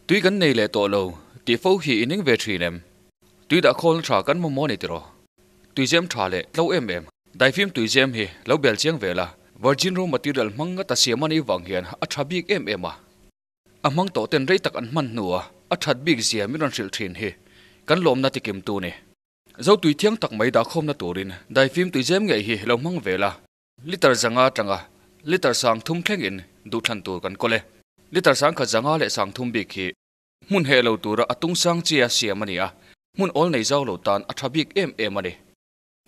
Tui kan nei leh tawh lo tih fo hi i ning ve thin em? Tui dah khawlna tha kan mamawh a ni tiraw? Tuizem tha leh tlo em em. Daifim tuizem hi lo bel chiang ve la, virgin raw material hmang ngata siam a nih vang hian a tha bik em em a. A hmang tawh ten rei tak an hman hnua a that bik zia min rawn hrilh thin hi kan lawmna tikim tu ni. Zo tui thiang tak mai dahkhawmna turin daifim tuizem ngei hi lo hmang ve la. Liter zanga atanga liter 3000 thlengin duhthlan tur kan kawl e. Liter 1000 zanga leh 3000 bik hi hmun heh lo tura a tung sang chia siam a ni a, hmun awl nei zau lo tan a tha bik em em a ni.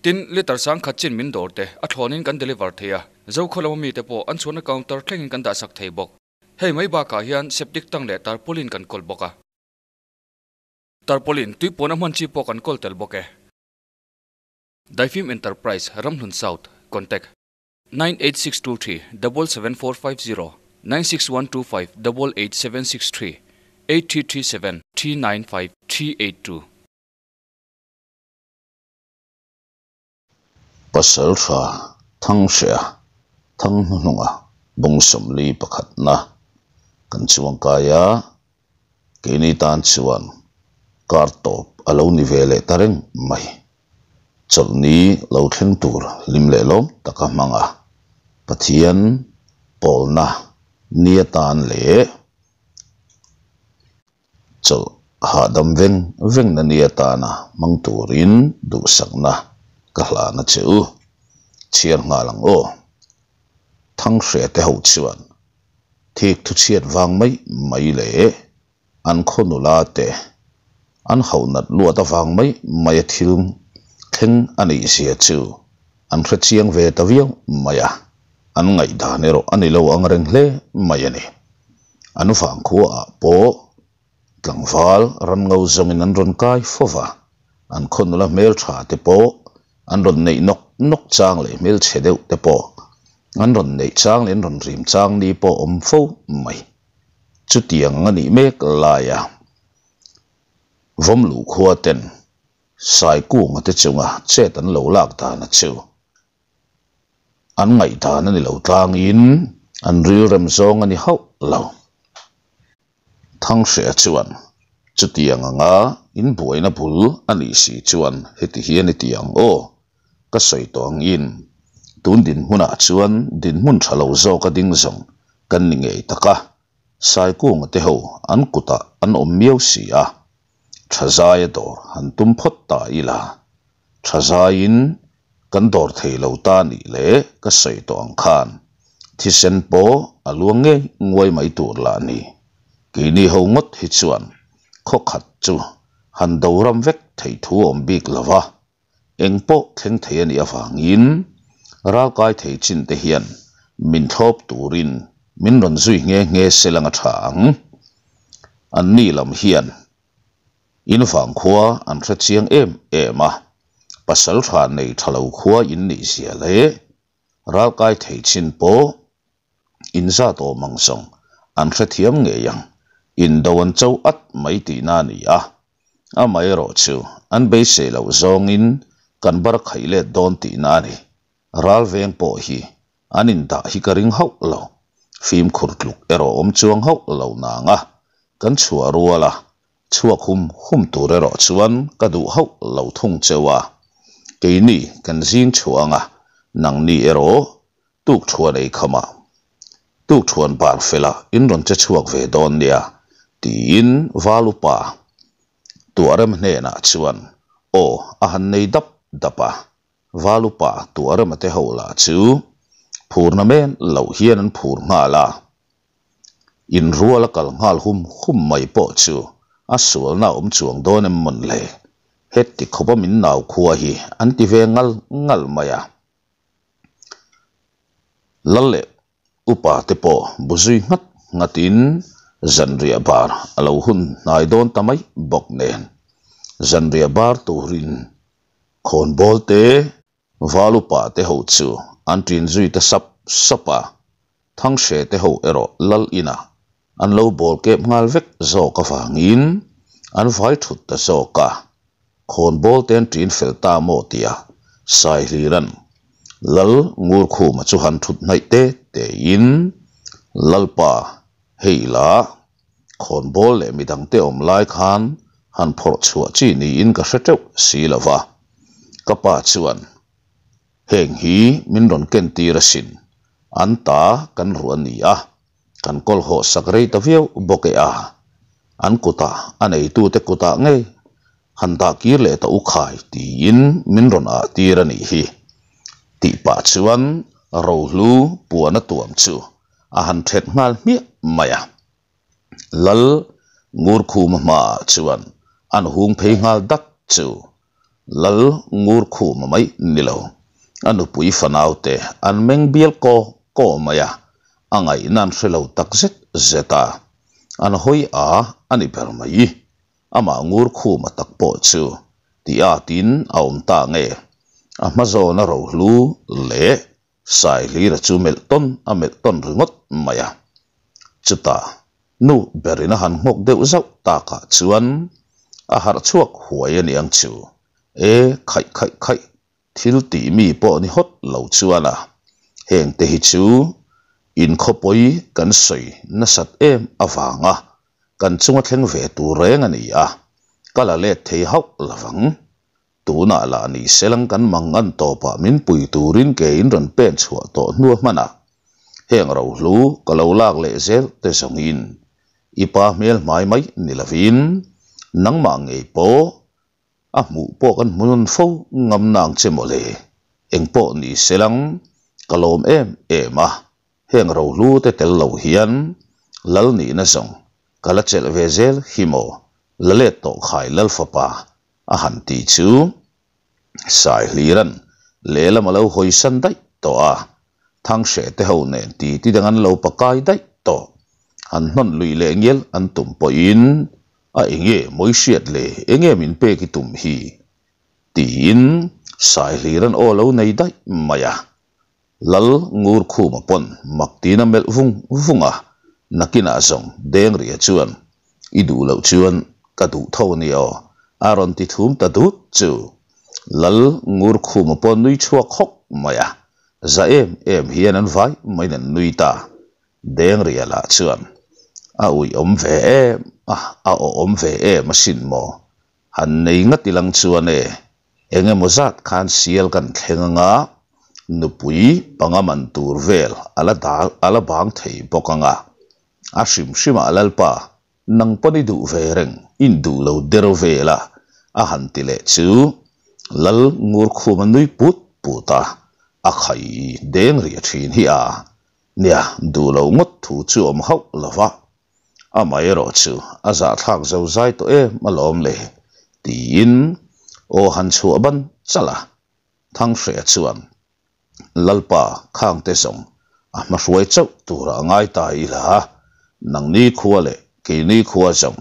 Tin, liter 10,000 chin min dawr te a thlawnin kan deliver thei a, Zokhaw lama mite pawh an chhuahna counter thlengin kan dahsak thei bawk. Hei mai bakah hian septic tank leh tarpaulin kan kawl bawk a. Tarpaulin tui puan a hman chi pawh kan kawl tel bawk e. Daifim Enterprise, Ramhlun South, Contact, 98623 77450 96125 88763 8337 395 382. Pasal tha thang hria thang hnuhnunga bung 41 na kan chuang kai a, keini tan chuan kar tawp a lo ni ve leh ta reng mai. Chawlhni lo thleng tur hlim leh lawm taka hmang a, Pathian pawlna ni atan leh chawlh hahdam veng vengna ni atana hmang turin duhsakna ka hlan a che u. Chhiar nghal ang aw. Thanghre te ho chuan thik thuchhiat vang mai mai leh An khaw nula te an hauh nat luat avang mai mai a thil thleng a neih zia chu an hre chiang ve ta viau mai a, an ngaihdan erawh a ni lo ang reng hle mai a ni. An vangkhua ah pawh tlangval ran ngo zawngin an rawn kai fo va, an khaw nula hmeltha te pawh an rawn neih nawk nawk chang leh hmelchhe deuh te pawh an rawn neih chang leh an rawn rim chang ni pawh awm fo mai. Chutiang a nih mek laia Vawmluh khua ten Saikunga te chunga chet an lo lak dan a chu an ngaihdan a ni lo tlangin an rilrem zawng a ni hauh lo. Thanghreha chuan chutiang anga inbuaina bul a nih si chuan heti hian i ti ang aw, ka sawi tawh angin tun dinhmunah chuan dinhmun tha lo zawka ding zawng kan ni ngei tak a, Saikunga te ho an kutah an awm miau si a, Thazaia dawr han tum phawt ta ila, Thazaiin kan dawr thei lo ta nih leh ka sawi tawh ang khan thisen pawh a luang ngei nguai mai tur lah ni, keini ho ngawt hi chuan khaw khat chu han do ram vek thei thu awm bik lo va. Eng pawh thleng thei a nih avangin ralkai thei chin te hian min thlawp turin min rawn zui nghe nghe se lang a tha ang. An ni lam hian in vangkhua an hre chiang em em a, pasal tha nei tha lo khua in nih zia leh ralkai thei chin pawh in zat awm ang zawng an hrethiam ngei ang, indo an cho at mai tihna a ni a. Amaherawh chu an beisei loh zawngin kan bar khaih let dawn tihna a ni. Ral veng pawh hi an indah hi ka ring hauh lo. Fimkhur tluk erawh awm chuang hauh lo nang a, kan chhuah rual a, chhuak hum hum tur erawh chuan ka duh hauh lo thung cheu a. Keini kan zing chhuang a, nangni erawh tuk thuan ei khamah tuk thuan bar fela in rawn che chhuak ve dawn nia tiin val upa Tuahrem hnenah chuan aw a han nei dap dap a, val upa Tuahrema te ho lah chu phurna men loh hian an phur nghal a, inrual a kal nghal hum hum mai pawh chu a sualna a awm chuang dawn em mawn le, heti khawpa min nau khua hi an ti ve ngal ngal mai a. Lal leh upa te pawh bu zui nghat nghatin zanriah bar a lo hun hnai dawn ta mai bawk nen zanriah bar turin khawnbawl te val upa te ho chu an ṭin zui ta sap sap a, Thanghre te ho erawh lal inah an lo bawl kep nghal vek zawk avangin an vai thut ta zawk a, khawnbawl te an ṭin fel ta maw tia Saihliran Lal Ngurkhuma chu han thut hnaih te tein Lalpa hei la. Khawnbawl leh midangte awm lai khan han phawrh chhuah chi niin ka hre teuh si lo va. Ka pa chuan, Heng hi min rawn ken tir asin, an ta kan ruah a ni a, kan kawl hawh sak rei ta viau bawk e a, an kutah a neitute kutah ngei han dah kir leh ta u khai tiin min rawn ah tir a nih hi tih pah chuan rohlu puan a tuam chu a han thet nghal hmiah mai a. Lal Ngurkhuma hmaah chuan an hung phei nghal dat chu Lal Ngurkhuma mai ni lo, a nupui fanaute an meng bial kaw kaw mai a, a ngaihna an hre lo tak zet zet a, an hawi a a ni ber mai. Amah Ngurkhuma tak pawh chu ti atin a awm ta nge, a hma zawna rohlu leh Saihlira chu melh tawn a melh tawn ringawt mai a. Chutah nu berin a han nghawk deuh zauh takah chuan a harh chhuak huai a niang chu. E khaih khaih khaih, thil tih mi pawh ni hawt lo chuan a, heng te hi chu inkhawpawi kan sawi nasat em avanga kan chunga thleng ve tur reng a ni a, ka la let thei hauh lovang. Tunah lah ni selang kan mang an tawpah min pui turin ke in rawn pen chhuah tawh hnua hmanah heng rohlu ka lo lak leh zel te zawngin i pa hmel hmai mai ni lovin nangmah ngei pawh a hmuh pawh kan hmu nawn fo ngam nang che mawle. Engpawh ni selang ka lawm em em a, heng rohlu te tel lo hian lal nihna zawng ka la chelh ve zel hi maw la let tawh khai lal fapa A han ti chu Saihliran lehlam a lo hawisan daih tawh a, Thanghreh te ho nen ti ti dang an lo pakai daih tawh. Han hnawn lui leh ngial an tum pawhin a enge mawi hriat le enge min pek i tum hi? tiin Saihliran aw lo nei daih mai a. Lal Ngurkhuma pawn mak tiin a melh vung vung a, nakinah zawng Dengria chuan, I duh loh chuan ka duh tho a nia aw, a rawn ti thum ta dut chu. Lal Ngurkhuma pawh nui chhuak hawk mai a, za em em hian an vai maiin an nui ta. Dengria lah chuan, A uiawm ve em a, a awhawm ve em asin maw? Han nei ngat ilang chuan e, eng emaw zat khan sial kan thleng anga nupui panga man tur vel a la dal a la bang thei bawk anga a hrim hrimah Lalpa nang pawn i duh ve reng in duh lo der vel a a han ti leh chu Lal Ngurkhuma nui put put a, a khai deng riah thin hi a nia duh lo ngawt thu chu awm hauh lova. Amaherawh chu a zahthlak zo zai tawh em alawm le? tiin aw han chhuah ban chalh a. Thanghreh chuan, Lalpa khangte zawng a hmahruai chauh tura a ngai ta ila, nangni khua leh keini khua zawng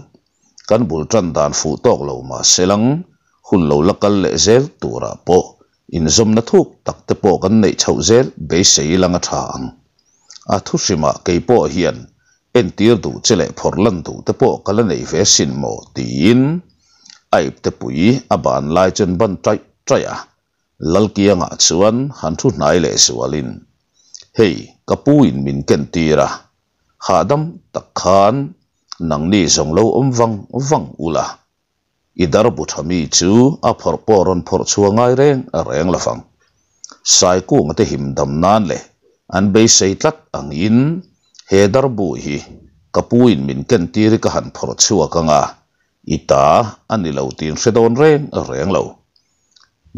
kan bul tan dan fuh tawk lo mahse lang hun lo la kal leh zel turah pawh inzawmna thuk tak te pawh kan neih chhoh zel beisei lang a tha ang. A thu hrimah kei pawh hian entir duh che leh phawrh lan duh te pawh ka la nei ve sin maw tiin a ipte pui a ban lai chuan ban taih taih a, Lalkiangah chuan han thu hnai leh zualin, Hei, ka pu in min ken tir a, hahdam tak khan nangni zawng lo awm vang vang ula, I darbu tha mi chu a phawrh pawh rawn phawrh chhuah ngai reng reng lo vang. Saikunga te him dam nan leh an beisei tlat angin he darbu hi ka pu in min ken tir hi ka han phawrh chhuak anga i ta a ni lo tiin hre dawn reng reng lo.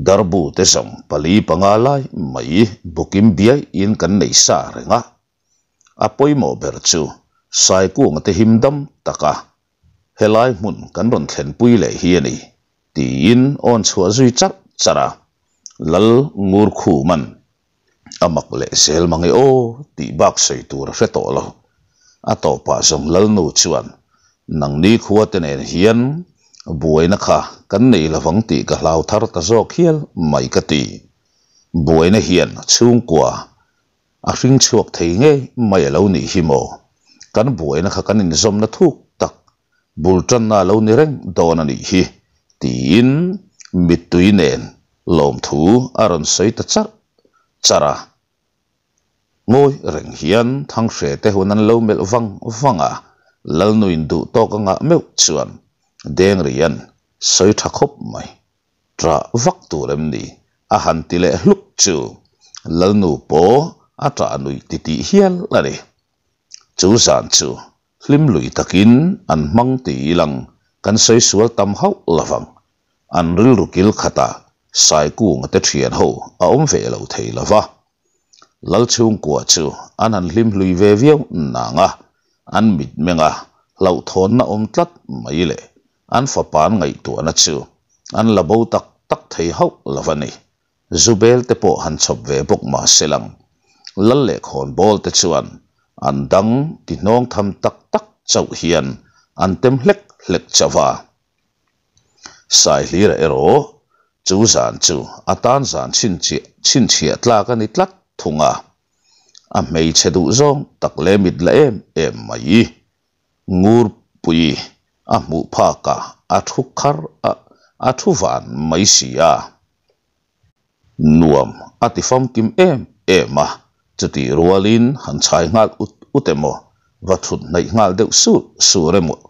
Darbu te zawng pali panga lai mai bukim biai in kan nei sa reng a. A pawimawh ber chu Saikunga te him dam taka Helai hmun kan rawn thlenpui leh hi a ni, tiin awn chhuah zui charh charh a. Lal Ngurkhuman a mak leh zel mang e aw tih bak sawi tur a hre tawh lo. A tawpah zawng Lalnu chuan, Nangni khua te nen hian buaina kha kan nei lovang tih ka hlau thar ta zawk hial mai ka ti. Buaina hian chhungkua A hring chhuak thei ngei mai a lo nih hi maw? Kan buaina kha kan inzawmna thuk tak bul tanna a lo ni reng dawn a nih hi, tiin mittui nen lawmthu a rawn sawi ta charh charh a. Ngawi reng hian Thanghrete hun an lo melh vang vang a. Lalnuin duh tawk a ngah meuh chuan Dengrian sawi tha khawp mai. Ṭah vak tur em ni? A han ti leh hluk chu Lalnu pawh a ṭah nuih titih hial a ni. Chu zan chu hlim lui takin an hmang ti ilang kan sawi sual tam hauh lovang. An rilru kil khatah Saikunga te ṭhian ho a awm ve lo thei lova. Lalchhungkua chu an han hlim hlui ve viau nang a, an mitmenga hlauhthawnna awm tlat mai leh an fapa an ngaihtuahna chu an la bo tak tak thei hauh lo a ni. Zubel te pawh han chhawp ve bawk mah se lang, Lal leh khawnbawl te chuan an dang ti hnawng tham tak tak chauh hian an tem hlek hlek chauh a. Saihlira erawh chu zan chu a tan zan chhinchhiah tlak a ni tlat thung a, a hmeichhe duh zawng tak leh mit la em em mai. Ngurpui a hmuh phakah a thu khar a, a thu van mai si a. Nuam a ti famkim em em a, chutih rualin han chhai nghal ut ut emaw, va thut hnaih nghal deuh sur sur emaw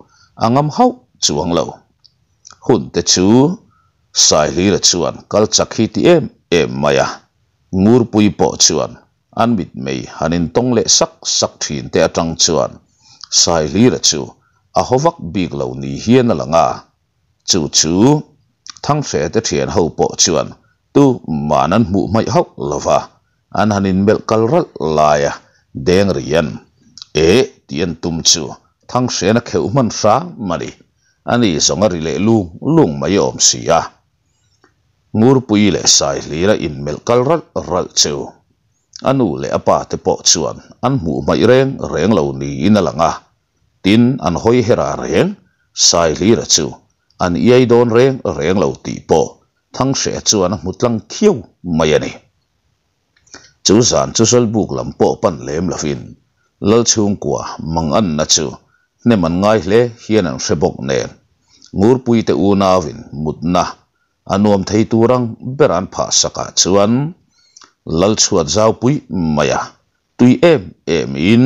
a ngam hauh chuang lo. Hun te chu Saihlira chuan kal chak hi ti em em mai a, Ngurpui pawh chuan an mitmei han intawng leh sak sak thin te atang chuan Saihlira chu a haw vak bik lo ni hian a lang a. Chu chu Thanghreh te thian ho pawh chuan tu man an hmuh hmaih hauh lo va, an han inmelh kal ralh lai a, deng rian eh tih an tum chu Thanghrehna kheuh hman hram a ni. Ani zawng a ri leh lung lung mai awm si a. Ngurpui leh Saihlira inmelh kal ralh ralh chu a nu leh a pa te pawh chuan an hmuh hmaih reng reng lo niin a lang a, Tin, an hawi her a reng, Saihlira chu an iai dawn reng reng lo tih pawh Thanghreh chuan a hmu tlang khiau mai a ni. Chu zan chu Zawlbuk lam pawh pan lem lovin Lalchhungkua Manganna chu hnem an ngai hle hian an hre bawk nen Ngurpuite unauin mutna a nuam thei tur ang ber an phah sakah chuan Lalchhuat zaupui maia Tui em em in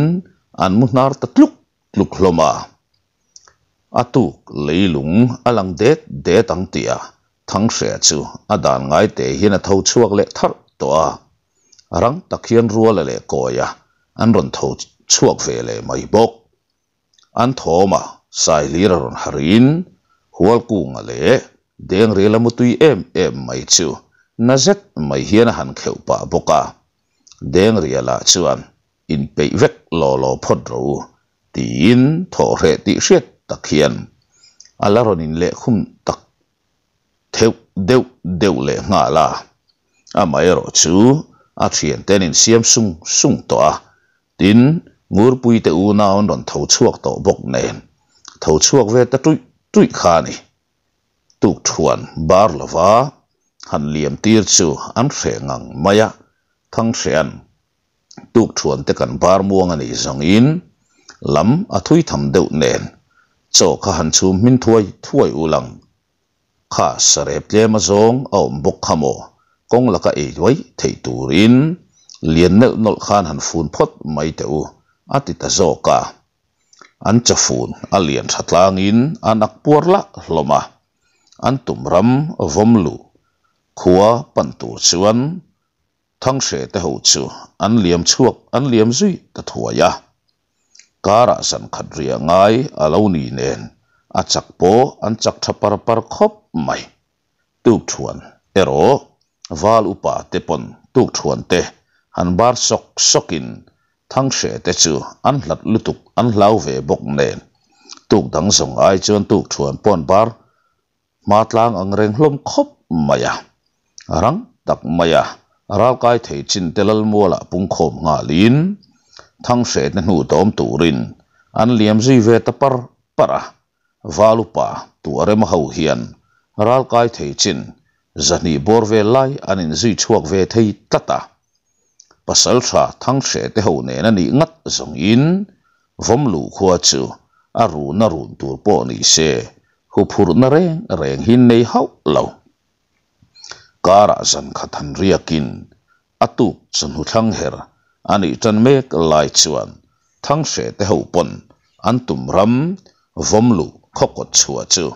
an mu hnar ta tluk tluk hlawm a. A tuk leilung a lang det det ang tih a Thanghreh chu a dan ngai te hian a tho chhuak leh tharh tawh a. Rang tak hian Ruala leh Kawia an rawn tho chhuak ve leh mai bawk. An thawm a, Saihlir a rawn harh in Hualkunga leh Dengrel a mutui em em mai chu na zet mai hian a han kheuh pah bawk a. Dengrialah chuan inpeih vek law law phawt rawh u tiin thawh hreh tih hriat tak hian a la rawn inlehkhum tak theuh deuh deuh leh nghal a. Amaherawh chu a thiante an insiam sung sung tawh a, Tin, Ngurpuite unau an rawn tho chhuak tawh bawk nen, tho chhuak ve ta tuih tuih kha a ni. Tukthuan bar lova han liam tir chu an hreh ngang mai a, Thanghreh'an tukthuan te kan bar muang a nih zawngin lam a thui tham deuh nen chaw kha han chhum hmin thuai thuai ulang Kha sarep tlem a zawng a awm bawk kha maw? Kawng laka ei luai theih turin lian nelh nawlh khan han fun phawt mai teh u, a ti ta zawk a. An chafun a lian tha tlangin an ak puar lah hlawm a. An tum ram vawm luh khua pan tur chuan Thanghreh te ho chu an liam chhuak an liam zui ta thuai a. Karah zan khat riah ngai a lo ni nen a chak pawh an chak tha par par khawp mai. Tukthuan erawh val upa te pawn tukthuan te han bar sawk sawkin Thanghreh te chu an hlat lutuk an hlau ve bawk nen tuk dang zawng ai chuan tukthuan pawn bar Hma tlang ang reng hlawm khawp mai a, rang tak mai a ralkai thei chin te Lalmualah pungkhawm nghalin Thanghrehna hnu dawm turin an liam zui ve ta par par a, Valupa Tuarema ho hian ralkai thei chin zahnih bawr vel lai an inzui chhuak ve thei tlat a. Pasalṭha Thanghreh te ho nen a nih ngat zawngin Vawmluh khua chu a runa run tur pawh ni se huphurhna reng reng hi nei hauh lo. Karah zan khat han riakin a tuk chawhnu thlang her a nih tan mek lai chuan Thanghreh te ho pawn an tum ram vawm luh khaw kawt chhuah chu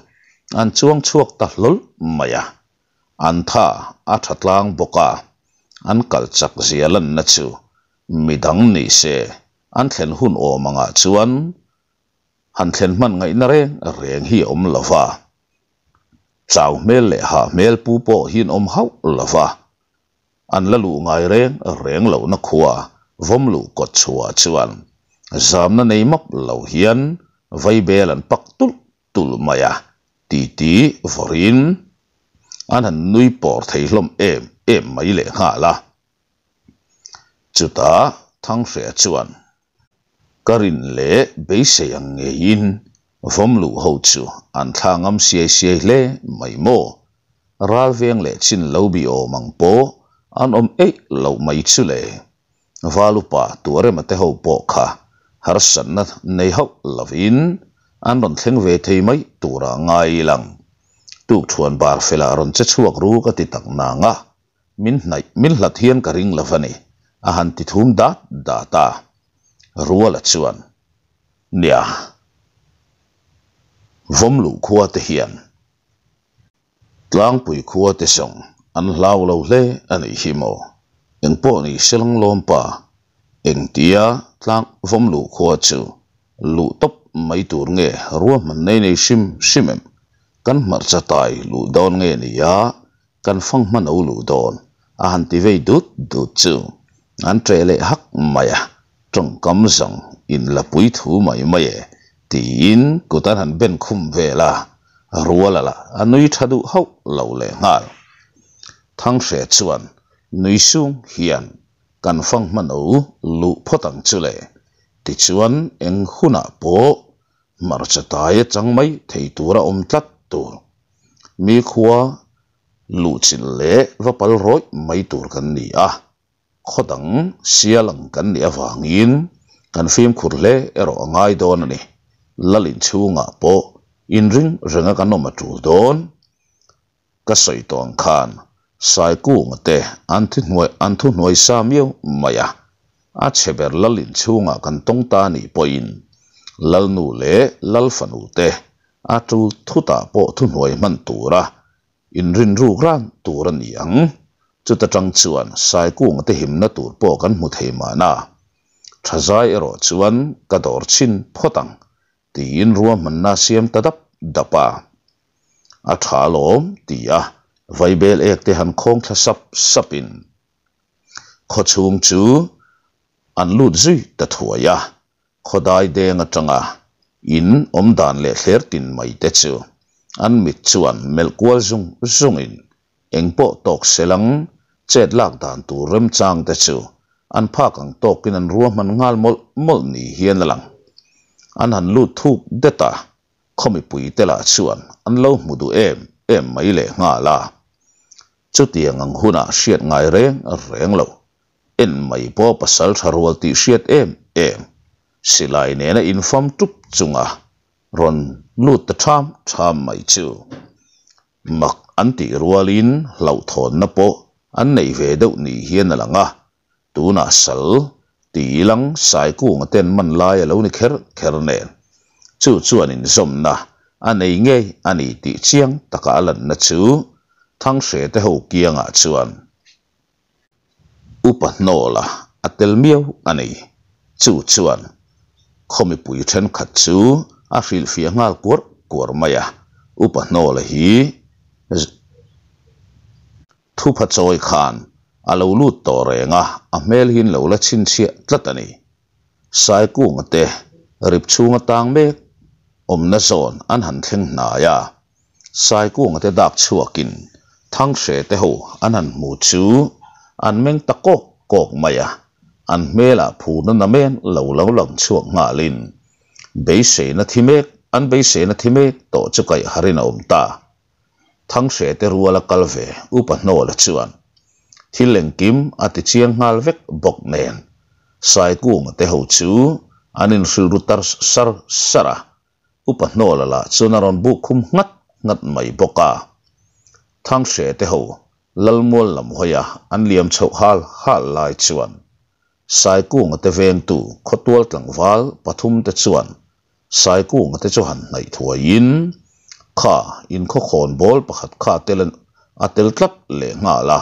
an chuang chhuak ta hlawl mai a. An tha a tha tlang bawk a, an kal chak zia lanna chu midang ni se an thlen hun awm angah chuan han thlen hman ngaihna reng reng hi a awm lo va. Chau hmel leh hah hmel pu pawh hi an awm hauh lo va. An la luh ngai reng reng lohna khua vawm luh kawt chhuah chuan zamna nei map lo hian vaibel an pak tulh tulh mai a, titi vawrin an han nui pawr thei hlawm em em mai lehnghal a. Chutah Thanghreh chuan Ka rin leh beisei ang ngeiin vawm luh ho chu an thla ngam siai siai hle mai maw? Ral veng leh chin lo bi awm ang pawh an awm eih loh mai chu le. Val upa Tuarema te ho pawh kha harsatna nei hauh lovin an rawn thleng ve thei mai turah ngai ilang. Tukthuan bar felah rawn che chhuak ru ka ti tak nang a. Min hnaih, min hlat hian ka ring lo va ni, a han ti thum dat dat a. Ruala chuan, Nia, vawm luh khua te hian tlangpui khua te zawng an hlau lo hle a nih hi maw? Engpawh ni se lang pa, engtia tlang vawm luh khua chu luh tawp mai tur nge ruahman nei nei hrim hrim em? Kan hmarcha tai luh dawn nge nia? Kan fang hman o luh dawn a han ti vei dut dut chu an ṭeh leh hak mai a, tawngkam zawng in la pui thu mai mai e tiin kut an han ben khum vel a, ruala lah a nui ṭha duh hauh lo leh nghal. Thanghreh chuan nui sung hian kan fang hman o luh phawt ang chu le tichuan eng hunah pawh hmarcha tai a chang mai thei tura awm tlat tur. Mi khua luhchilh leh va pal rawih mai tur kan ni a, khaw dang sial ang kan nih avangin kan fimkhur hle erawh a ngai dawn a ni. Lal inchhungah pawh inring renga kan awm a tul dawn. Ka sawi tawh ang khan Saikunga te an thi hnuai an thu hnuai sa miau mai a, a chhe ber lal inchhungah kan tawng ta nih pawhin Lalnu leh Lalfanu te A tul thutah pawh thuhnuai hman tura inrin ruk ran tur a ni ang. Chuta tang chuan Saikunga te himna tur pawh kan hmu thei mahna. Thazai erawh chuan ka dawr chhin phawt ang tiin ruahmanna a siam ta dap dap a. A tha alawm ti a vaibel ek te han khawng thla sap sapin khawchhung chu an lut zui ta thuai a. Khawdai deng atanga in awm dan leh thler tin mai te chu an mit chuan melh kual zung zungin eng pawh tawk selang chet lak dan tur remchang te chu an phak ang tawkin an ruahman nghal mawlh mawlh ni hian a lang. An han lut thuk det a, khaw mipui te lah chuan an lo hmu duh em em mai leh nghal a. Chutiang ang hunah hriat ngai reng reng lo En mai pawh pasal tha rual tih hriat em em, silai nena infam tup chunga rawn lut ta tham tham mai chu mak an tih rualin hlauhthawnna pawh an nei ve deuh ni hian a lang a, tunah sal ti ilang Saikunga ten man lai a lo ni kher kher nen chu chuan inzawmna a nei ngei a ni tih chiang taka a lanna chu Thanghrete te ho kiangah chuan Upa hnawla a tel miau a ni. Chu chuan khaw mipui thenkhat chu a hrilhfiah nghal kuar kuar mai a. Upa hnawla hi thupha chawi khan a lo lut tawh reng a, a hmel hi an lo la chhinchhiah tlat a ni. Saikunga te rip chhunga tang mek awmna zawn an han thleng hnai a. Saikunga te dak chhuakin Thanghreh te ho an han hmu chu an meng ta kawk kawk mai a, an hmelah phurna namen lo lo lang chhuak nghalin beiseina thi mek an beiseina thi mek tawh chu kaih harin a awm ta. Thanghreh te ruala kal ve Upa Hnawla chuan thil engkim a ti chiang nghal vek bawk nen Saikunga te ho chu an inhrilru tar sar sar a, Upa Hnawla lah chuan a rawn buk khum nghat nghat mai bawk a. Thanghreh te ho Lalmual lam hawia an liam chhoh hal hal lai chuan Saikunga te vengtu khawtual tlangval pathum te chuan Saikunga te chu han hnaih thuaiin kha inkhawkhawn bawl pakhat kha tel a tel tlat leh nghal a,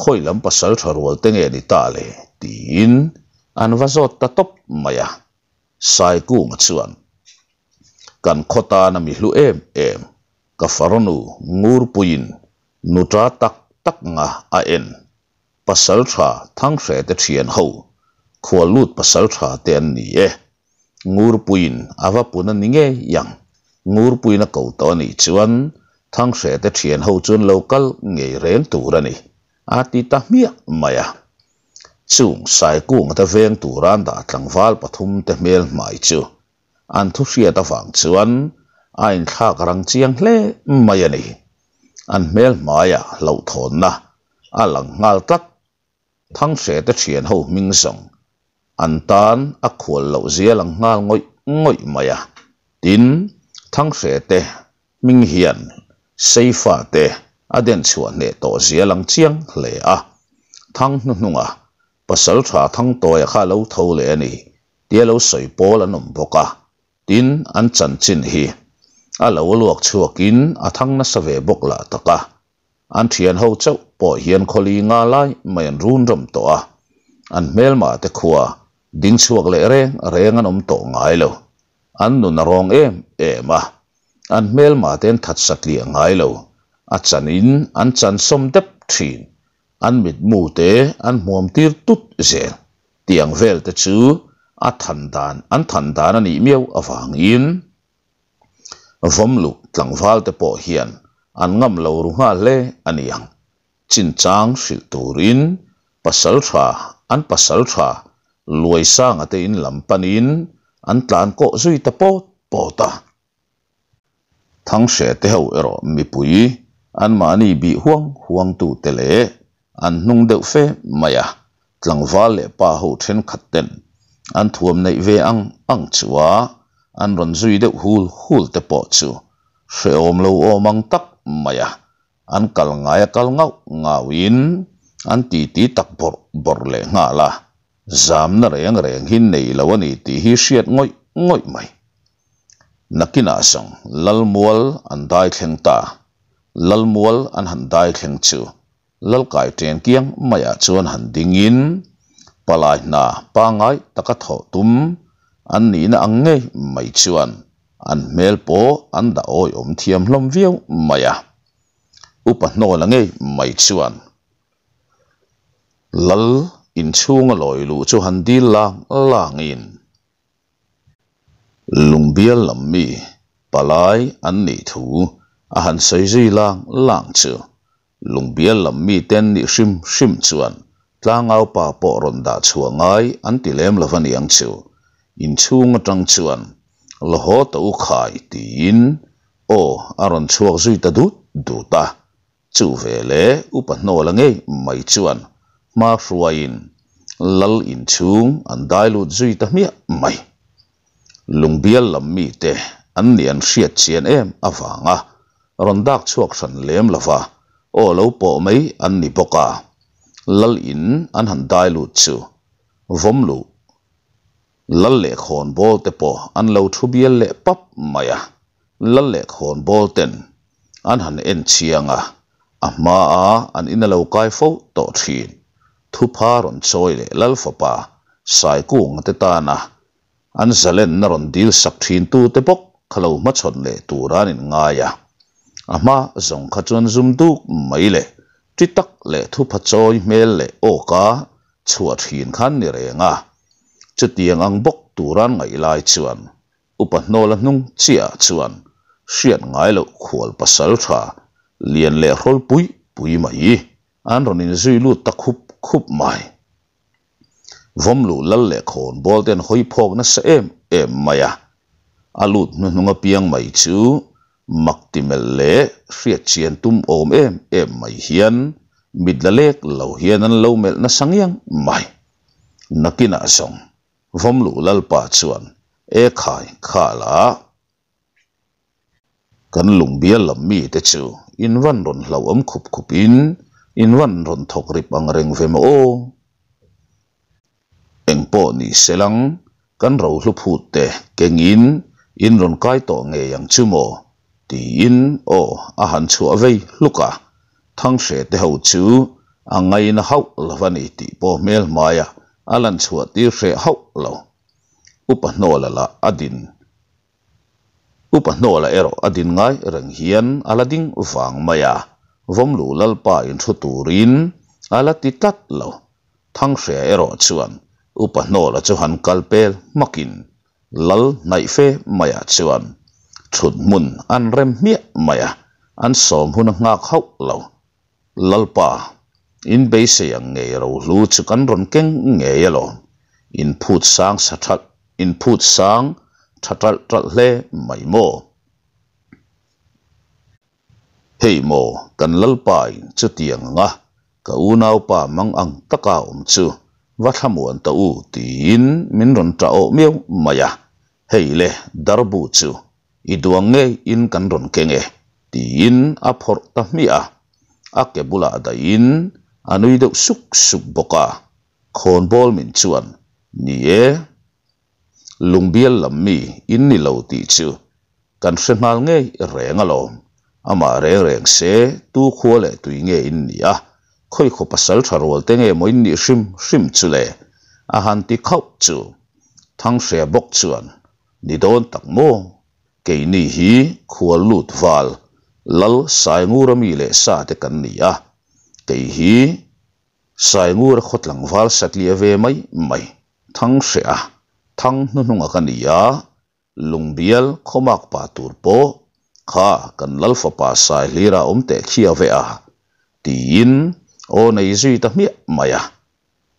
khawi lam pasal tha rual te nge ni ta le tiin an va zawt ta tawp mai a. Saikunga chuan kan khaw tana mi hlu em em ka farnu Ngurpuiin nuta tak tak nga a en pasal tha Thanghrete te thian ho khual lut pasal tha te an ni e. Ngurpuiin a va pun a ni ngei ang. Ngurpuiin a ko tawh a nih chuan Thanghrete te thian ho chuan lo kal ngei reng tur a ni a ti ta hmiah mai a. Chung Saikunga te veng tura an dah tlangval pathum te hmel hmai chu an thu hriat avang chuan a inthlak rang chiang hle mai a ni. An hmel hmaiah hlauhthawnna a lang nghal tlat. Thanghrete thian ho hming zawng an tan a khual loh zia lang nghal ngawih ngawih mai a. Tin, Thanghrete hming hian Seifa te a den chhuah hneh tawh zia lang chiang hle a. Thang hnuhnunga pasal tha Thangtawia kha lo tho leh a ni tia lo sawi pawl an awm bawk a. Tin, an chanchin hi a lo luak chhuakin a thang nasa ve bawk lah tak a. An thian ho chauh pawh hian khawli nga lai mai an run ram tawh a, an hmelma te khua ding chhuak leh reng reng an awm tawh ngai lo. An nun a rawng em em a, an hmelma te an that satliah ngai lo, a chanin an chan sawm dep thin, an mitmu te an hmuam tir tut zel tiang vel te chu a than dan an than dan a nih miau avangin Vawmlu tlangval te pawh hian an ngam lo ru nghal hle a ni ang. Chinchang hrilh turin pasal tha an pasal tha Luaisanga te in lam panin an tlan kawh zui ta pawt pawt a. Thanghrete ho erawh mipui anmahni bih huang huang tute leh an hnung deuh fe mai a, tlangval leh pa ho thenkhat ten an thuam neih ve ang ang chu a, an rawn zui deuh hul hul te pawh chu hrehawm lo awm ang tak mai a, an kal ngai a kal ngauh ngau in an titi tak bawrh bawrh leh nghal a, zamna reng reng hi nei lo a ni tih hi hriat ngawih ngawih mai. Nakinah zawng Lalmual an dai thleng ta, Lalmual an han dai thleng chu Lalkai ṭen kiang maiah chuan han dingin palai hna pangngai taka thawh tum an nihna ang ngei mai chuan an hmel pawh an dah awihawm thiam hlawm viau mai a. Upa hnawla ngei mai chuan Lal inchhunga lawi luh chu han dil lang langin Lungbial lam mi palai an nih thu a han sawi zui lang lang chu Lungbial lam mite an nih hrim hrim chuan tlangau pa pawh rawn dah chhuah ngai an ti lem lo a niang chu. Inchhung atang chuan la haw ta u khai tiin aw a rawn chhuak zui ta dut dut a. Chu ve leh upa hnawla ngei mai chuan hma hruaiin lal inchhung an dai lut zui ta hmiah mai. Lungbial lam mite an nih an hriat chian em avanga rawn dak chhuak hran lem lova aw lo pawh mai an ni bawk a, lal in an han dai lut chu vawm luh lal leh khawn bawl te pawh an lo thu bial leh pap mai a, lal leh khawn bawl ten an han en chiang a, a hmaa an in a lo kai fo tawh thin thupha rawn chawi leh lal fapa Saikunga te tana An zalenna rawn dil sak thintute bawk kha lo hmachhawn leh tur an inngai a. A hma zawng kha chuan zum duk mai leh ṭi tak leh thupha chawi hmel leh awka chhuah thin khan ni reng a. Chutiang ang bawk tur an ngaih lai chuan Upa Hnawla hnung chiahah chuan hriat ngai loh khual pasal tha lian leh hrawl pui pui mai an rawn inzui lut ta khup khup mai. Vawmluh lal leh khawn bawl te an hawi phawk nasa em em mai a, a lut hnuhnung apiang mai chu mak ti melh leh hriat chian tum awm em em mai hian mit la lek lo hian an lo melh nasa ngiang mai. Nakinah zawng Vawmluh lalpa chuan e khai khal a. Kan lungbial lam mite chu in van rawn hlauhawm khup khup in in van rawn thawk rip ang reng ve maw aw? Engpawh ni se lang kan rohlu phut te kengin In rawn kai tawh ngei ang chu maw? tiin aw a han chhuah vei hluk a, Thanghreh te ho chu a ngaina hauh lo a ni tih pawh hmel hmaiah a lan chhuah tir hreh hauh lo. Upa Hnawla lah a din Upa Hnawla erawh a din ngai reng hian a la ding vang mai a, Vawmlu Lalpa inhru turin a la ti tlat lo. Thanghreh erawh chuan Upa Hnawla chu han kal pel hmakin Lal hnaih fe maiah chuan thut hmun an rem hmiah mai a, an sawm hun a nghak hauh lo. Lalpa, in beisei ang ngei rohlu chu kan rawn keng ngei alawm, in phut sang sa thalh, in phut sang tha talh talh hle mai maw? Hei maw, kan Lalpa in chutiang anga ka unaupa mang ang taka awm chu va thlamuan ta u tiin min rawn ṭah awh miau mai a, hei le darbu chu i duang ngei in kan rawn keng e tiin a phawrh ta hmiah a, a ke bulah daih in a nui deuh suk suk bawk a, khawnbawl min chuan ni e. Lungbial lam mi in ni lo tih chu kan hre nghal ngei reng alawm. Amah reng reng se tu khua leh tui nge in nih a, khawi khaw pasal tha rual te nge maw in nih hrim hrim chu le? A han ti khauh chu. Thanghria bawk chuan, Ni dawn tak maw? Keini hi khual lut val Lal Saingura mi leh sa te kan ni a, kei hi Saingura khaw tlangval satliah ve mai mai. Thang hreh a, thang hnuhnunga ka ni a, lungbial khawmak pa tur pawh kha kan lal fapa sai hlira awm teh khia ve a, tiin aw nei zui ta hmiah mai a.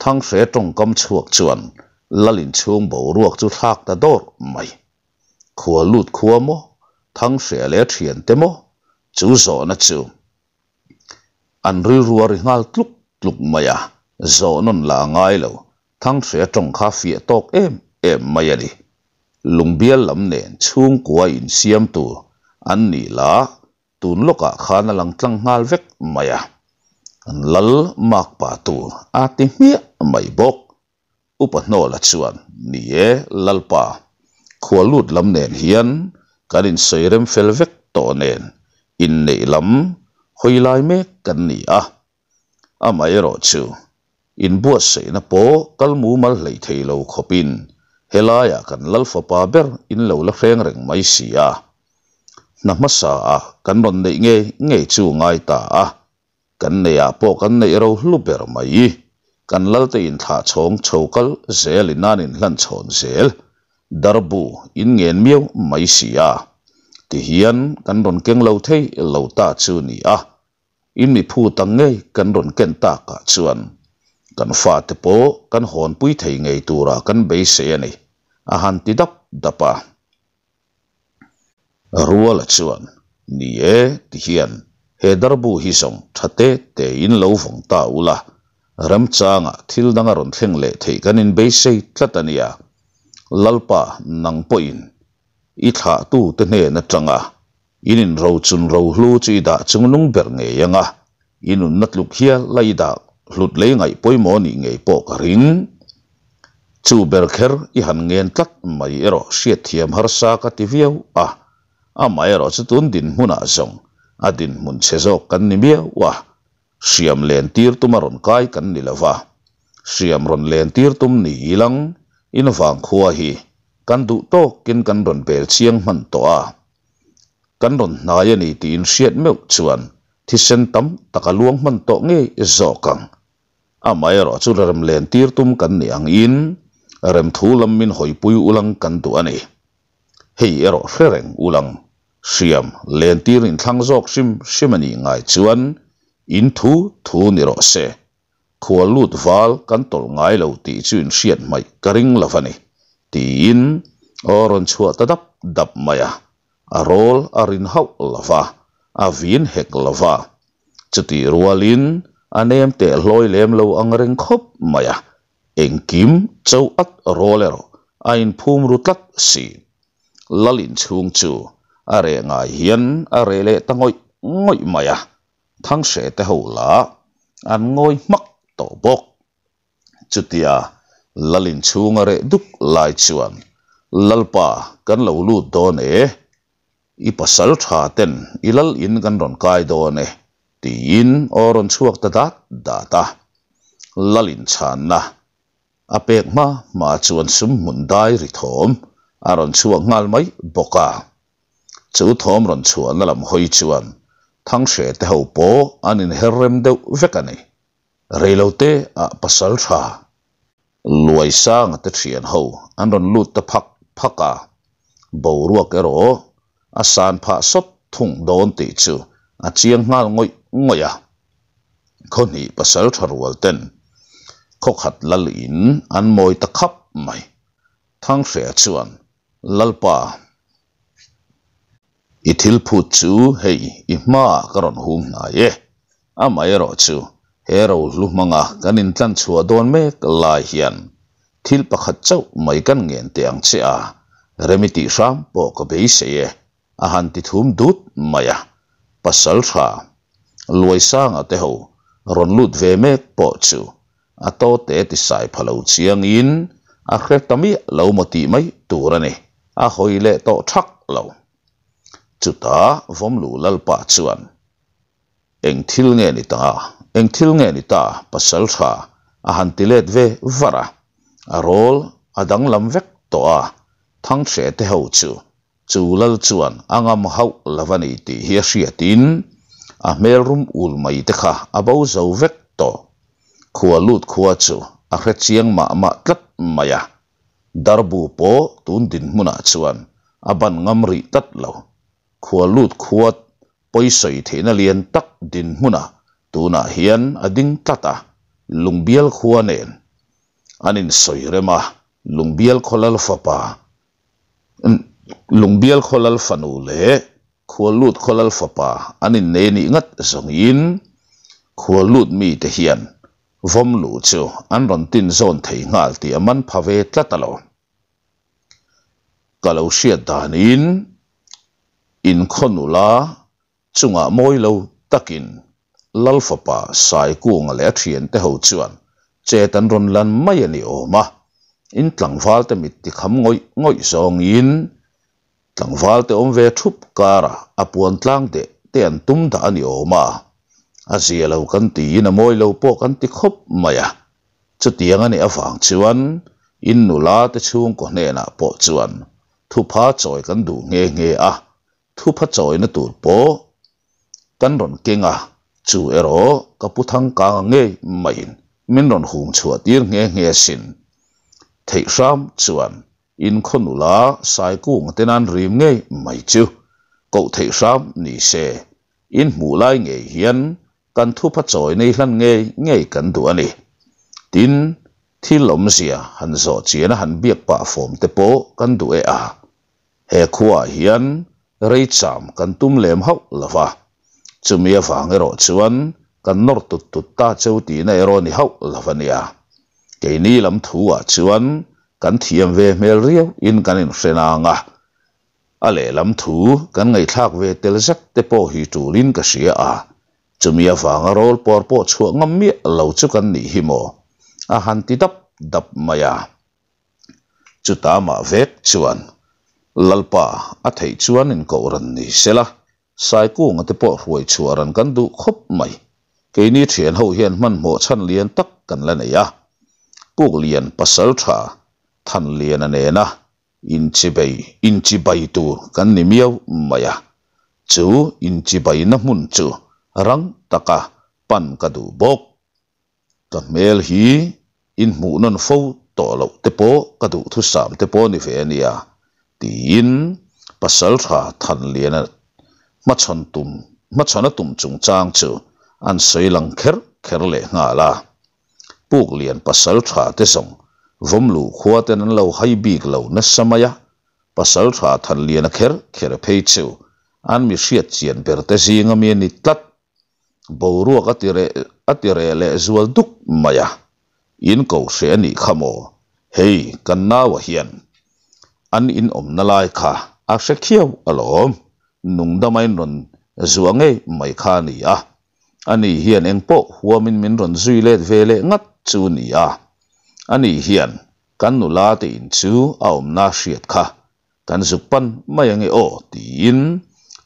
Thang hre tawngkam chhuak chuan lal inchhung boruak chu thlak ta dawrh mai. Khua lut khua maw, thang hreh leh thiante maw, chu zawhna chu. An rilru a ri nghal tluk tluk mai a, zawh nawn la a ngai lo, Thanghreh tawng kha fiah tawk em em mai a ni. Lungbial lam nen chhungkua insiam tur an nih lah tun lawkah khan a lang tlang nghal vek mai a, an lal makpa tur a ti hmiah mai bawk. Upa Hnawla chuan, Ni e, Lalpa, khua lut lam nen hian kan insawi rem fel vek tawh nen inneih lam hawi lai mek kan ni a. Amaherawh chu, inbuatsaihna pawh kal mumal hleih thei lo khawpin helaiah kan Lal fapa ber in lo la hreng reng mai si a. Hna hmasa ah kan rawn neih ngei ngei chu ngai ta a. Kan neihah pawh kan neih ro hlu ber mai. Kan lalte inthlah chhawng chho kal zel in an inhlan chhawn zel. Darbu in ngen miau mai si a. Tihian kan rawn keng lo thei lo ta chu ni a. In mi phut ang ngei kan rawn ken takah chuan kan fate pawh kan hawnpui thei ngei turah kan beisei a ni, a han ti dap dap a. Ruala chuan, Ni e, ti hian he darbu hi zawng tha te tein lo vawng ta ula, remchangah thil dang a rawn thleng leh theih kan inbeisei tlat a nia. Lalpa, nang pawhin i thlahtute hnen atanga in inrochun rohlu chu i dah chungnung ber ngei anga, i nunna tluk hial la i dah hlut lei ngaih pawimawh nih ngei pawh ka ring. Chu ber kher i han ngen tlat mai erawh hriatthiam harsa ka ti viau a, amaherawh chu tun dinhmunah zawng a dinhmun chhe zawk kan ni miau a, hriam len tir tuma rawn kai kan ni lo va, hriam rawn len tir tum ni ilang in vangkhua hi kan duh tawkin kan rawn bel chiang hman tawh a. Kan rawn hnai a ni tih inhriat meuh chuan thisen tam tak a luang hman tawh ngei zawk ang. Amaherawh chu rem len tir tum kan nih angin remthu lam min hawipui ulang kan duh a ni. Hei erawh hre reng ulang, hriam len tir inthlang zawk hrim hrim a nih ngai chuan in thu thu ni rawh se. Khual lut val kan tawlh ngai lo tih chu inhriat hmaih ka ring lo a ni, tiin aw rawn chhuah ta dap dap mai a. A rawl a rin hauh lo va, a vin hek lo va. Chutih rualin a nem teh hlawi lem lo ang reng khawp mai a, engkim cho at rawl erawh a inphum ru tlat si. Lal inchhung chu a reh ngai hian a reh leh ta ngawih ngawih mai a, Thanghreh te ho lah an ngawi hmak tawh bawk. Chutia Lalin chhunga reh duk lai chuan Lalpa, kan lo lut dawn e. I pasal tha ten i lal in kan rawn kai dawn e, tiin aw rawn chhuak ta dat dat a. Lal inchhanna a pek hma hma chuan sum hmun dai ri thawm a rawn chhuak nghal mai bawk a. Chu thawm rawn chhuahna lam hawi chuan Thanghreh te ho pawh an inher rem deuh vek a ni. Reilote ah pasal tha Luaisanga te thian ho an rawn lut ta phak phak a, boruak erawh a san phah sawt thung dawn tih chu a chiang nghal ngawih ngawih a. Khawhnih pasal tha rual ten khawkhat lal in an mawi ta khap mai. Thanghreh chuan Lalpa, i thil phut chu hei i hmaah ka rawn hung hnai e. Amaherawh chu he rohlu hmanga kan intlan chhuah dawn mek lai hian thil pakhat chauh mai kan ngen teh ang che a, rem i tih hram pawh ka beisei e, a han ti thum dut mai a. Pasal tha Luaisanga te ho rawn lut ve mek pawh chu A tawte ti sai pha lo chiangin a hre ta miah lo maw tih mai tur a ni, a hawi leh tawh thak lo. Chutah Vawmlu Lalpa chuan, Eng thil nge ni ta? Eng thil nge ni ta? Pasal tha a han ti let ve var a, a rawl a danglam vek tawh a, Thanghreh te ho chu Chu lal chuan a ngam hauh lo a ni tih hi a hriatin a hmel rum ul mai te kha a bo zo vek tawh. Khua lut khua chu a hre chiang mah mah tlat mai a, Darbu pawh tun dinhmunah chuan a ban ngam rih tlat lo. Khua lut khua pawisawi theihna lian tak dinhmunah tunah hian a ding tlat a, Lungbial khua nen an insawi rem a, Lungbial khaw lal fapa Lungbial khaw lal fanu leh Khuallut khaw lal fapa an innei nih ngat zawngin Khuallut mite hian vawmlu chu an rawn tin zawn thei nghal tih a man pha ve tlat a lo. Ka lo hriat danin inkhaw nula Chungah mawi lo takin Lal fapa Saikunga leh a thiante ho chuan chet an rawn lan mai a ni awm a, in tlangvalte mit tikham ngawih ngawih zawngin tlangvalte awm ve thup karah a puan tlang deh te an tum dah a ni awm a, a zia lo kan tiin a mawi lo pawh kan ti khawp mai a, chutiang a nih avang chuan in nula te chhungkaw hnenah pawh chuan thupha chawi kan duh nghe nghe a, Thupha chawina tur pawh kan rawn keng a, chu erawh ka pu Thangkanga ngei maiin min rawn hung chhuah tir nghe nghe asin. Theih hram chuan inkhaw nula Saikunga te nan rim ngei mai chu koh theih hram ni se, in hmuh lai ngei hian kan thupha chawi nei hlan ngei ngei kan duh a ni. Tin, thil awmzia han zawh chian a han biak pah fawm te pawh kan duh e a. He khuaah hian rei cham kan tum lem hauh lo va, chumi avang erawh chuan kan nawr tut tut ta cheu tihna erawh ni hauh lo a nia. Keini lam thu-ah chuan kan thiam ve hmel riau in kan inhre nang a, a lehlam thu kan ngaihthlak ve tel zet te pawh hi tulin ka hria a, chumi avanga rawl pawr pawh chhuah ngam miah lo chu kan nih hi maw? a han ti dap dap mai a. Chuta mah vek chuan Lalpa a theih chuan inkohran ni sela, Saikunga te pawh hruai chhuah ran kan duh khawp mai. Keini thian ho hian hmanhmawh chhan lian tak kan la nei a. Puklian pasal tha Thanliana nena inchibei inchibai tur kan ni miau mai a. Chu inchibaina hmun chu rang taka pan ka duh bawk. Ka hmel hi in hmuh nawn fo tawh loh te pawh ka duhthusam te pawh a ni ve a nia, tiin Pasaltha Thanliana hmachhawn tum hmachhawn a tum chungchang chu an sawi lang kher kher leh nghal a. Puklian Pasaltha te zawng Vawmluh khua ten an lo hai bik lo nasa mai a, Pasaltha Thanliana kher kher phei chu an mi hriat chian ber te zinga mi a ni tlat. Boruak a ti reh a ti reh leh zual duk mai a, in ko hreh a nih kha maw? Hei kan naua hian an in awmna lai kha a hre khiau alawm, nungdama in rawn zuah ngei mai kha a ni a, ani hian engpawh huamin min rawn zui let ve leh ngat chu a ni a, ani hian. Kan nula te in chu a awmna hriat kha kan zuk pan mai ange aw tiin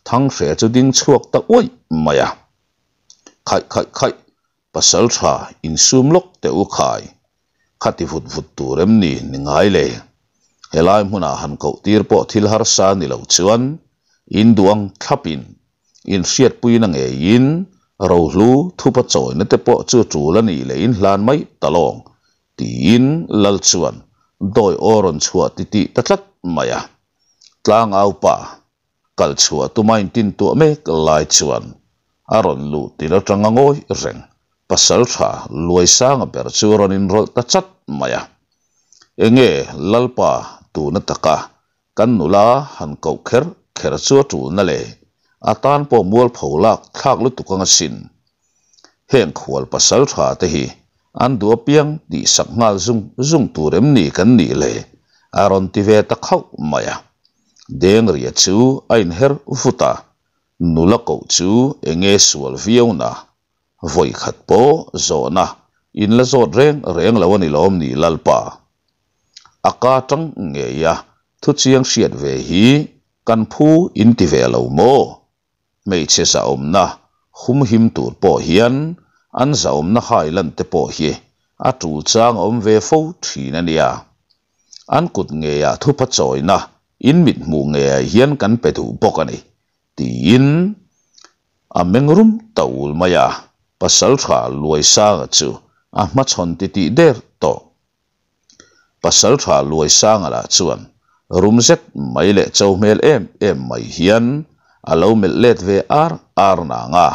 Thanghreh chu ding chhuak ta uaih mai a. Khaih khaih khaih, pasal tha insum lawk teh u khai, khati vut vut tur em ni ni ngai le? Helai hmunah han koh tir pawh thil harsa ni lo chuan in duh ang thlapin inhriatpuina ngeiin rohlu thupa chawina te pawh chu tul a nih leh in hlan mai ta lawng tiin Lal chuan dawi aw rawn chhuah titih ta tlat mai a. Tlangaupa kal chhuah tuma intintuah mek lai chuan a rawn luh tir atanga ngawi reng pasaltha Luaisanga ber chu a rawn inrawlh ta chat mai a. Enge Lalpa tuna taka kan nula han koh kher kher chu a tulna le a tan pawh mualpho lak thlak lutuk anga sin. Heng khual pasaltha te hi an duh apiang tihsak nghal zung zung tur em ni kan nih le? A rawn ti ve ta khauh mai a. Dengria chu a inher vut a, nula koh chu enge sual viau na? Vawi khat pawh zawhna in la zawt reng reng lo a ni lawm ni Lalpa? A ka tang ngei a, thuchiang hriat ve hi kan phu in ti ve lo maw? Hmeichhe zahawmna humhim tur pawh hian an zahawmna hai lan te pawh hi a tul chang a awm ve fo thin a nia. An kut ngeiah thupha chawina in mit hmuh ngeiah hian kan pe duh bawk a ni, tiin a meng rum ta ul mai a, Pasaltha Luaisanga chu a hmachhawn titih der tawh. Pasaltha Luaisanga lah chuan rum zet mai leh cho hmel em em mai hian a lo melh let ve ar ar nang a,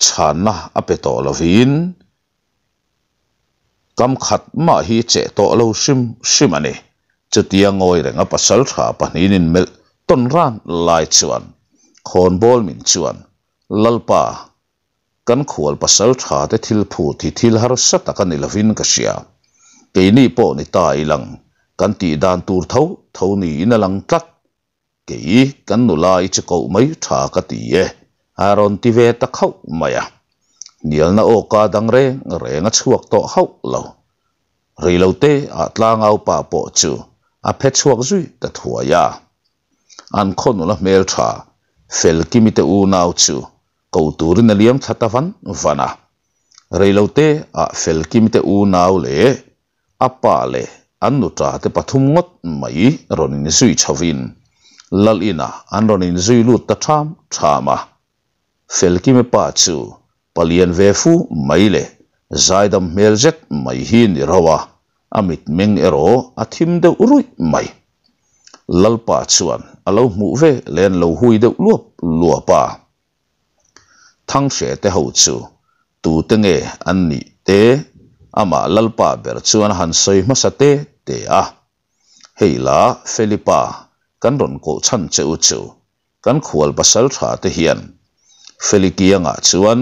chhanna a pe tawh lovin kam khat mah hi cheh tawh lo hrim hrim a ni. Chutia ngawi renga pasaltha pahnihin inmelh tawn ran lai chuan khawnbawl min chuan Lalpa Kan khual pasal tha te thil phut hi thil harsa tak a ni lovin ka hria. Keini pawh ni ta i lang, kan tih dan tur tho tho niin a lang tlat. Kei kan nula i chu koh mai tha ka ti e, a rawn ti ve ta khauh mai a. Hnialna awka dang reng reng a chhuak tawh hauh lo. Reilote ah tlangaupa pawh chu a phe chhuak zui ta thuai a. An khaw nula hmeltha Felkimi te unau chu ko turin a liam thla ta van van a. Reilote ah Felkimi te unau leh a pa leh an nuta te pathum ngawt mai rawn inzui chhovin Lal inah an rawn inzui lut ta ṭham ṭham a. Felkimi pa chu palian ve fu mai leh zaidam hmel zet mai hi ni rauh a, a mitmeng erawh a thim deuh ruih mai. Lalpa chuan a lo hmuh ve leh an lo hui deuh luap luap a. Thanghreh te ho chu tute nge an nih te amah Lalpa ber chuan a han sawi hmasa te te a. Hei la Felipa kan rawn koh chhan che u chu Kan khual pasal tha te hian Felikiangah chuan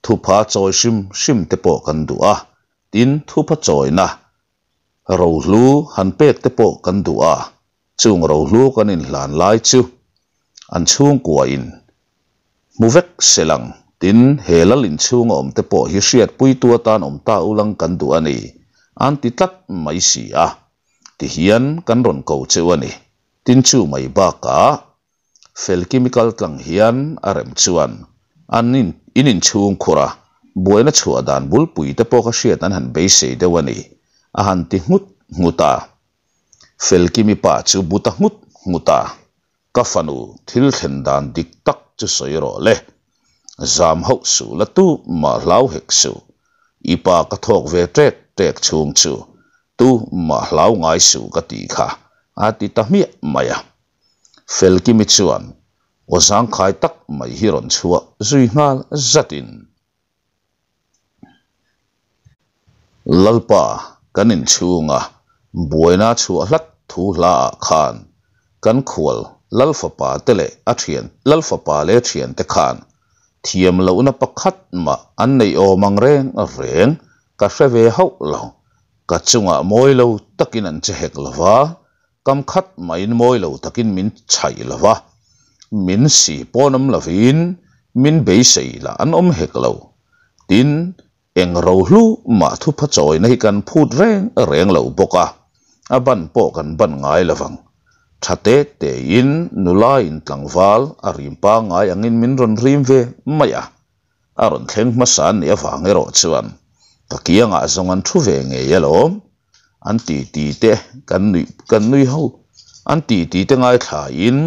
thupha chawi hrim hrim te pawh kan duh a, tin thupha chawina rohlu han pek te pawh kan duh a, chung rohlu kan inhlan lai chu an chhungkua in hmu vek se lang, tin he lal inchhunga awm te pawh hi hriatpuitu atan awm ta ulang kan duh a ni, an ti tlat mai si a, tihian kan rawn ko cheu a ni. Tin chu mai bakah fel chemical tlang hian a rem chuan an in in inchhung khur a, buaina chhuah dan bulpui te pawh ka hriat an han beisei deuh a ni, a han ti nghut nghut a. Fel kimi pa chu bu ta nghut nghut a, Ka fanu thil thlen dan dik tak chu sawi rawh le, zam hauh suh la tu mah hlau hek suh, i pa ka thawk ve ṭek ṭek chhung chu Tu mah hlau ngai suh ka tih kha a ti ta hmiah mai a. Felkimi chuan aw zangkhai tak mai hi rawn chhuah zui nghal zatin, Lalpa, kan inchhunga buaina chhuah hlat thu hla ah khan kan khual Lalfapa te leh a thian Lalfapa leh thiante khan thiam lohna pakhat mah an neih awm ang reng reng Ka hre ve hauh lo. Ka chungah mawi lo takin an che hek lo va, kam khat mahin mawi lo takin min chhaih lo va, min si pawn awm lovin min beisei lah an awm hek lo. Tin, Eng rohlu mah thupha chawina hi kan phut reng reng lo bawk a, a ban pawh kan ban ngai lo vang. Tha te tein nula in tlangval a rim pangngai angin min rawn rim ve mai a, a rawn thleng hmasa an nih avang erawh chuan ka kiangah zawng an thu ve ngei alawm. An titi te kan nuih kan nui ho an titi te ngaithlain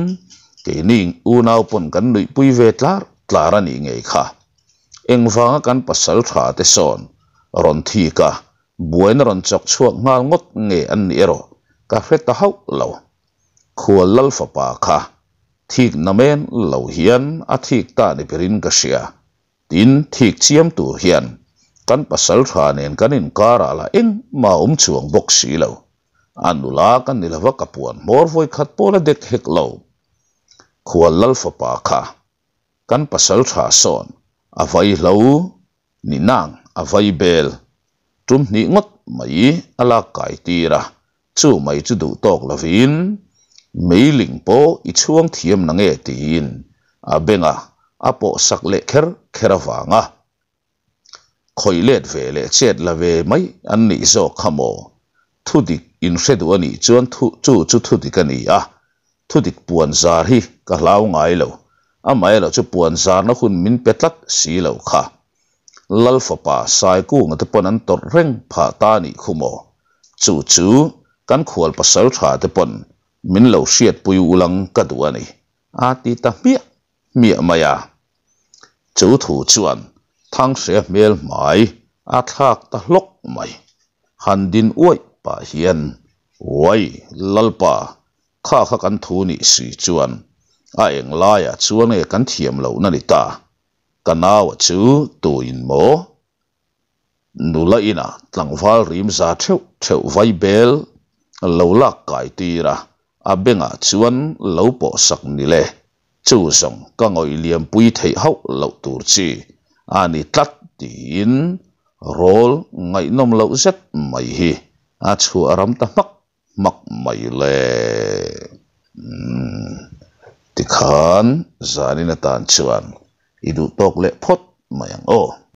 keini unau pawn kan nuihpui ve tlar tlar a nih ngei kha. Engvanga kan pasal tha te sawn rawn thik a, buaina rawn chawk chhuak nghal ngawt nge an nih erawh ka hre ta hauh lo. Khual lal fapa kha thik na men lo hian a thik ta ni berin ka hria. Tin, thik chiam tur hian kan pasal tha nen kan inkarah lah engmah a awm chuang bawk si lo. A nula ka ni lova ka puan hmawr vawikhat pawh la dek hek lo. Khual lal fapa kha Kan pasal tha sawn a vai hlo ni nang a vai bel tum hnih ngawt mai a lak kai tir a, chu mai chu duh tawk lovin meiling pawh i chhuang thiam na nge tiin a benga a pawh sak leh kher kher avanga khawih let ve leh chet la ve mai an nih zawk kha maw? Thudik in hre duh a nih chuan thu chu chu thudik a ni a, thudik puan zar hi ka hlau ngai lo, amaherawh chu puan zarna hun min pe tlat si lo kha. Lal fapa Saikunga te pawn an tawrh reng phah ta a nih khu maw? Chu chu kan khual pasal tha te pawn min lo hriatpui ulang ka duh a ni, a ti ta hmiah hmiah mai a. Chu thu chuan Thanghreh hmel hmai a thlak ta hlawk mai. Han din uaih pah hian, Uai, Lalpa, kha kha kan thu nih si chuan a eng laiah chuan nge kan thiam lohna ni ta? Ka naua chu tuin maw? Nula inah tlangval rim za theuh theuh vai bel lo lak kai tir a, a bengah chuan lo pawh sak ni le. Chu zawng ka ngawih liampui theih hauh loh tur chi a ni tlat tiin rawl ngaihnawm loh zet mai hi a chhuah ram ta hmak hmak mai le. Umm tikhan zanin atan chuan i duh tawk leh phawt mai ang aw.